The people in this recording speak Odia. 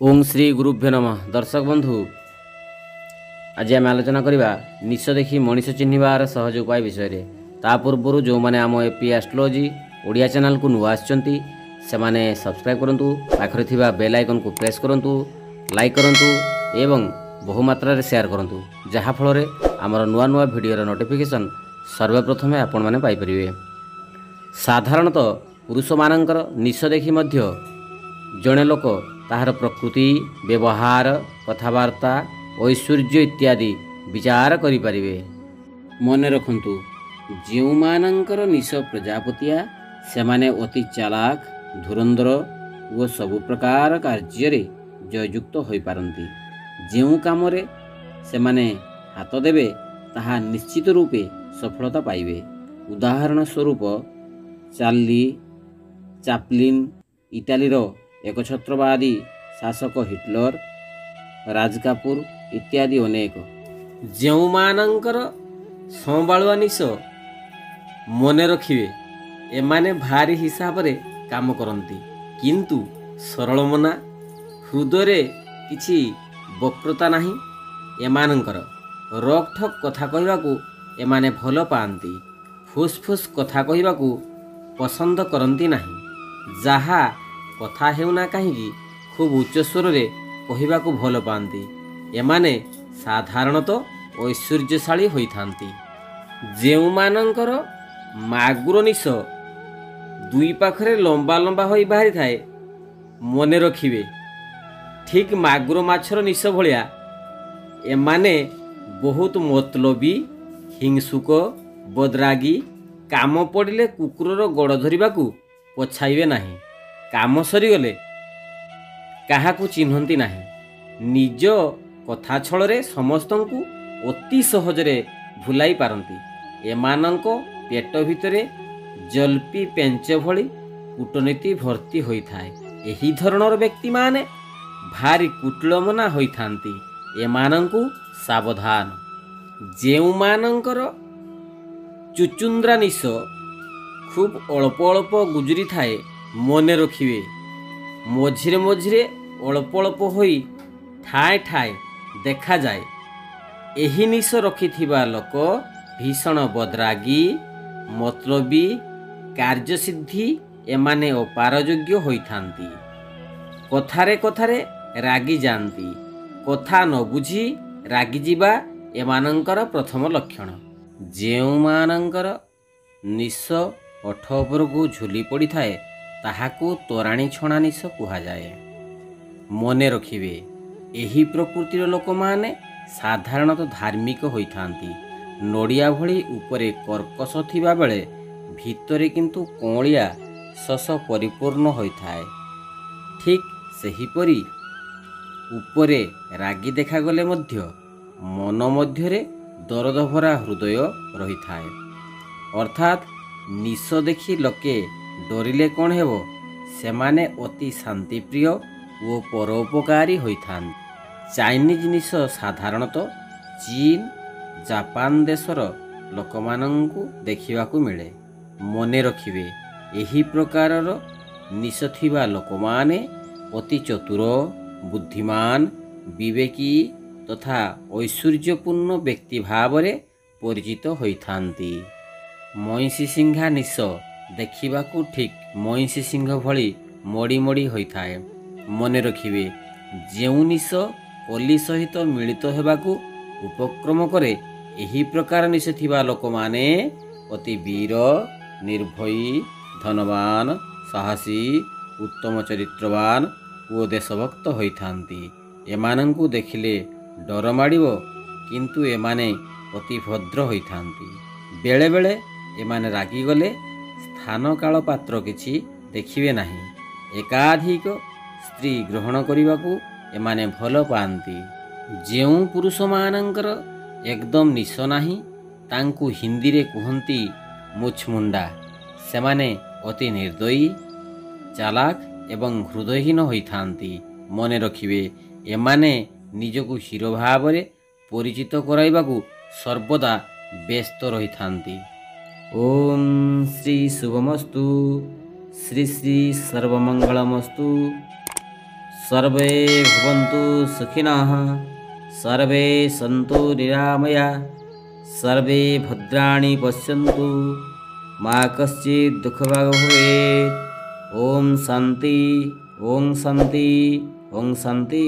ଓಂ ଶ୍ରୀ ଗୁରୁଭ୍ୟ ନମଃ। ଦର୍ଶକ ବନ୍ଧୁ, ଆଜି ଆମେ ଆଲୋଚନା କରିବା ନିଶ ଦେଖି ମଣିଷ ଚିହ୍ନିବାର ସହଜ ଉପାୟ ବିଷୟରେ। ତା ପୂର୍ବରୁ ଯେଉଁମାନେ ଆମ ଏପି ଆଷ୍ଟ୍ରୋଲୋଜି ଓଡ଼ିଆ ଚ୍ୟାନେଲକୁ ନୂଆ ଆସିଛନ୍ତି, ସେମାନେ ସବସ୍କ୍ରାଇବ୍ କରନ୍ତୁ, ପାଖରେ ଥିବା ବେଲ୍ ଆଇକନ୍କୁ ପ୍ରେସ୍ କରନ୍ତୁ, ଲାଇକ୍ କରନ୍ତୁ ଏବଂ ବହୁମାତ୍ରାରେ ସେୟାର କରନ୍ତୁ, ଯାହାଫଳରେ ଆମର ନୂଆ ନୂଆ ଭିଡ଼ିଓର ନୋଟିଫିକେସନ୍ ସର୍ବପ୍ରଥମେ ଆପଣମାନେ ପାଇପାରିବେ। ସାଧାରଣତଃ ପୁରୁଷମାନଙ୍କର ନିଶ ଦେଖି ମଧ୍ୟ ଜଣେ ଲୋକ ତାହାର ପ୍ରକୃତି, ବ୍ୟବହାର, କଥାବାର୍ତ୍ତା, ଐଶ୍ୱର୍ଯ୍ୟ ଇତ୍ୟାଦି ବିଚାର କରିପାରିବେ। ମନେ ରଖନ୍ତୁ, ଯେଉଁମାନଙ୍କର ନିଶ ପ୍ରଜାପତିଆ, ସେମାନେ ଅତି ଚାଲାକ, ଧୁରନ୍ଧର ଓ ସବୁ ପ୍ରକାର କାର୍ଯ୍ୟରେ ଜୟଯୁକ୍ତ ହୋଇପାରନ୍ତି। ଯେଉଁ କାମରେ ସେମାନେ ହାତ ଦେବେ, ତାହା ନିଶ୍ଚିତ ରୂପେ ସଫଳତା ପାଇବେ। ଉଦାହରଣ ସ୍ୱରୂପ ଚାର୍ଲି ଚାପ୍ଲିନ୍, ଇଟାଲୀର ଏକଛତ୍ରବାଦୀ ଶାସକ ହିଟଲର, ରାଜ କାପୁର ଇତ୍ୟାଦି ଅନେକ। ଯେଉଁମାନଙ୍କର ସମ୍ବାଳୁଆ ନିଶ, ମନେ ରଖିବେ, ଏମାନେ ଭାରି ହିସାବରେ କାମ କରନ୍ତି, କିନ୍ତୁ ସରଳମନା, ହୃଦୟରେ କିଛି ବକ୍ରତା ନାହିଁ ଏମାନଙ୍କର। ରୋକଠୋକ୍ କଥା କହିବାକୁ ଏମାନେ ଭଲ ପାଆନ୍ତି। ଫୁସ୍ ଫୁସ୍ କଥା କହିବାକୁ ପସନ୍ଦ କରନ୍ତି ନାହିଁ। ଯାହା କଥା ହେଉନା କାହିଁକି, ଖୁବ୍ ଉଚ୍ଚ ସ୍ୱରରେ କହିବାକୁ ଭଲ ପାଆନ୍ତି। ଏମାନେ ସାଧାରଣତଃ ଐଶ୍ୱର୍ଯ୍ୟଶାଳୀ ହୋଇଥାନ୍ତି। ଯେଉଁମାନଙ୍କର ମାଗୁର ନିଶ ଦୁଇ ପାଖରେ ଲମ୍ବା ଲମ୍ବା ହୋଇ ବାହାରିଥାଏ, ମନେ ରଖିବେ, ଠିକ୍ ମାଗୁର ମାଛର ନିଶ ଭଳିଆ ଏମାନେ ବହୁତ ମତଲବୀ, ହିଂସୁକ, ବଦରାଗୀ। କାମ ପଡ଼ିଲେ କୁକୁରର ଗୋଡ଼ ଧରିବାକୁ ପଛାଇବେ ନାହିଁ। କାମ ସରିଗଲେ କାହାକୁ ଚିହ୍ନନ୍ତି ନାହିଁ। ନିଜ କଥା ଛଳରେ ସମସ୍ତଙ୍କୁ ଅତି ସହଜରେ ଭୁଲାଇ ପାରନ୍ତି। ଏମାନଙ୍କ ପେଟ ଭିତରେ ଜଲପି ପେଞ୍ଚ ଭଳି କୂଟନୀତି ଭର୍ତ୍ତି ହୋଇଥାଏ। ଏହି ଧରଣର ବ୍ୟକ୍ତିମାନେ ଭାରି କୁଟିଳମନା ହୋଇଥାନ୍ତି। ଏମାନଙ୍କୁ ସାବଧାନ। ଯେଉଁମାନଙ୍କର ଚୁଚୁନ୍ଦ୍ରା ନିଶ ଖୁବ୍ ଅଳ୍ପ ଅଳ୍ପ ଗୁଜୁରି ଥାଏ, ମନେ ରଖିବେ, ମଝିରେ ମଝିରେ ଅଳ୍ପ ଅଳ୍ପ ହୋଇ ଠାଏ ଠାଏ ଦେଖାଯାଏ। ଏହି ନିଶ ରଖିଥିବା ଲୋକ ଭୀଷଣ ବଦରାଗୀ, ମତଲବୀ, କାର୍ଯ୍ୟସିଦ୍ଧି ଏମାନେ ଅପାରଯୋଗ୍ୟ ହୋଇଥାନ୍ତି। କଥାରେ କଥାରେ ରାଗିଯାଆନ୍ତି। କଥା ନ ବୁଝି ରାଗିଯିବା ଏମାନଙ୍କର ପ୍ରଥମ ଲକ୍ଷଣ। ଯେଉଁମାନଙ୍କର ନିଶ ଓଠ ଉପରକୁ ଝୁଲି ପଡ଼ିଥାଏ, ତାହାକୁ ତୋରାଣି ଛଣା ନିଶ କୁହାଯାଏ। ମନେ ରଖିବେ, ଏହି ପ୍ରକୃତିର ଲୋକମାନେ ସାଧାରଣତଃ ଧାର୍ମିକ ହୋଇଥାନ୍ତି। ନଡ଼ିଆ ଭଳି ଉପରେ କର୍କଶ ଥିବାବେଳେ ଭିତରେ କିନ୍ତୁ କଅଁଳିଆ ଶସ ପରିପୂର୍ଣ୍ଣ ହୋଇଥାଏ। ଠିକ୍ ସେହିପରି ଉପରେ ରାଗି ଦେଖାଗଲେ ମଧ୍ୟ ମନ ମଧ୍ୟରେ ଦରଦ ଭରା ହୃଦୟ ରହିଥାଏ। ଅର୍ଥାତ୍ ନିଶ ଦେଖି ଲୋକେ ଡରିଲେ କ'ଣ ହେବ, ସେମାନେ ଅତି ଶାନ୍ତିପ୍ରିୟ ଓ ପରୋପକାରୀ ହୋଇଥାନ୍ତି। ଚାଇନିଜ୍ ନିଶ ସାଧାରଣତଃ ଚୀନ, ଜାପାନ ଦେଶର ଲୋକମାନଙ୍କୁ ଦେଖିବାକୁ ମିଳେ। ମନେ ରଖିବେ, ଏହି ପ୍ରକାରର ନିଶ ଥିବା ଲୋକମାନେ ଅତି ଚତୁର, ବୁଦ୍ଧିମାନ, ବିବେକୀ ତଥା ଐଶ୍ୱର୍ଯ୍ୟପୂର୍ଣ୍ଣ ବ୍ୟକ୍ତି ଭାବରେ ପରିଚିତ ହୋଇଥାନ୍ତି। ମଇଁଷି ଶିଙ୍ଘା ନିଶ ଦେଖିବାକୁ ଠିକ୍ ମଇଁଷି ଶିଙ୍ଘ ଭଳି ମୋଡ଼ି ମୋଡ଼ି ହୋଇଥାଏ। ମନେ ରଖିବେ, ଯେଉଁ ନିଶ କଲି ସହିତ ମିଳିତ ହେବାକୁ ଉପକ୍ରମ କରେ, ଏହି ପ୍ରକାର ନିଶ ଥିବା ଲୋକମାନେ ଅତି ବୀର, ନିର୍ଭୟୀ, ଧନବାନ, ସାହସୀ, ଉତ୍ତମ ଚରିତ୍ରବାନ ଓ ଦେଶଭକ୍ତ ହୋଇଥାନ୍ତି। ଏମାନଙ୍କୁ ଦେଖିଲେ ଡର ମାଡ଼ିବ, କିନ୍ତୁ ଏମାନେ ଅତି ଭଦ୍ର ହୋଇଥାନ୍ତି। ବେଳେବେଳେ ଏମାନେ ରାଗିଗଲେ ସ୍ଥାନ କାଳ ପାତ୍ର କିଛି ଦେଖିବେ ନାହିଁ। ଏକାଧିକ ସ୍ତ୍ରୀ ଗ୍ରହଣ କରିବାକୁ ଏମାନେ ଭଲ ପାଆନ୍ତି। ଯେଉଁ ପୁରୁଷମାନଙ୍କର ଏକଦମ ନିଶ ନାହିଁ, ତାଙ୍କୁ ହିନ୍ଦୀରେ କୁହନ୍ତି ମୁଛମୁଣ୍ଡା। ସେମାନେ ଅତି ନିର୍ଦ୍ଦୟୀ, ଚାଲାକ ଏବଂ ହୃଦୟହୀନ ହୋଇଥାନ୍ତି। ମନେ ରଖିବେ, ଏମାନେ ନିଜକୁ ହିରୋ ଭାବରେ ପରିଚିତ କରାଇବାକୁ ସର୍ବଦା ବ୍ୟସ୍ତ ରହିଥାନ୍ତି। ଓମ୍ ଶ୍ରୀ ଶୁଭମସ୍ତୁ, ଶ୍ରୀ ଶ୍ରୀ ସର୍ବମଙ୍ଗଳମସ୍ତୁ। ସର୍ବେ ଭବନ୍ତୁ ସୁଖିନଃ, ସର୍ବେ ସନ୍ତୁ ନିରାମୟା, ସର୍ବେ ଭଦ୍ରାଣି ପଶ୍ୟନ୍ତୁ, ମା କଶ୍ଚିତ୍ ଦୁଃଖଭାଗ ଭବେତ୍। ଓಂ ଶାନ୍ତି, ଓಂ ଶାନ୍ତି, ଓಂ ଶାନ୍ତି।